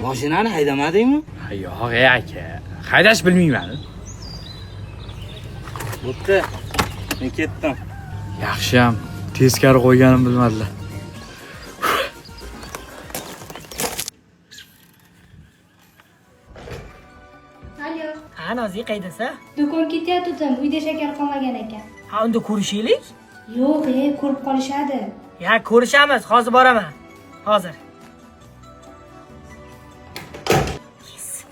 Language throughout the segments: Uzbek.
Mashinani haydamadingmi? Yo'q, ey aka. Haydash bilmayman. Bo'pti. Men ketdim. Yaxshiyam teskari qo'yganim bilmadilar. Alo. Ha, Nozik qaydasan? Do'kon ketayotgandim, uyda shakar qolmagan ekan. Ha, unda ko'rishaylik. Yo'q, ko'rib qolishadi. Ya, ko'rishamiz, hozir boraman. Hozir. Yes.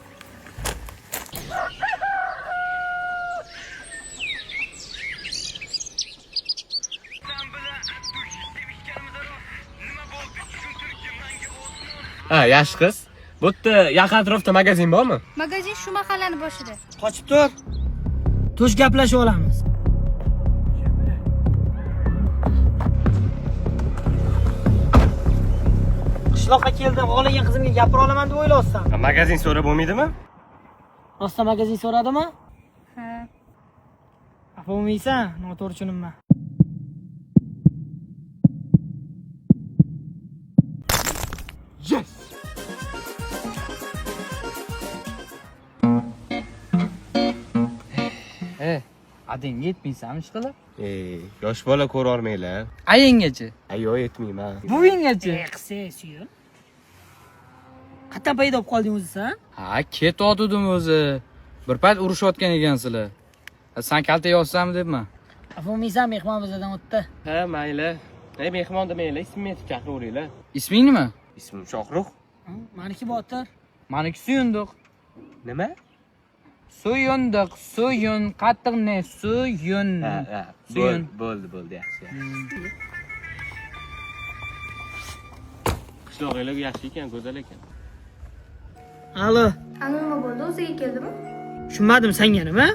Ha, yaxshi qiz. Bu yerda yaqin atrofda magazin bormi? Magazin shu mahallani boshida. Qochib tur. Tush gaplashib olamiz. Qishloqqa keldim, xohlagan qizimga gapira olaman deb o'ylayapsan. Magazin so'rab bo'lmaydimi? Rostdan magazin so'radimi? Ha. Xafa bo'lmaysan, noto'g'ri tushunibman. Adangga yetmaysanmi ishqilib? Ey, yosh bola ko'ra olmanglar. Ayengachi? Yo'q, yetmayman. Buvinggachi? Qilsa, suyun. Qayerdan paydo bo'lib qolding o'zi san? Ha, ketotdim o'zi. Bir payt urushayotgan ekansizlar. San kalta yozsanmi debman. Xafa bo'lmaysan, mehmon bizdan o'tdi. Ha, mayli. Ey, mehmon demanglar, ismimni aytib chaqiraveringlar. Isming nima? Ismim Shohrux. Maniki Botir. Maniki Suyundiq. Nima? Suyundiq, suyun, qattiq ne, suyun. Ha, ha. Suyun. Bo'ldi, bo'ldi, yaxshi, yaxshi. Qishlog'inglar yaxshi ekan, go'zal ekan. Alo, Ana nima bo'ldi? O'ziga keldimi? tushunmadim, senga nima?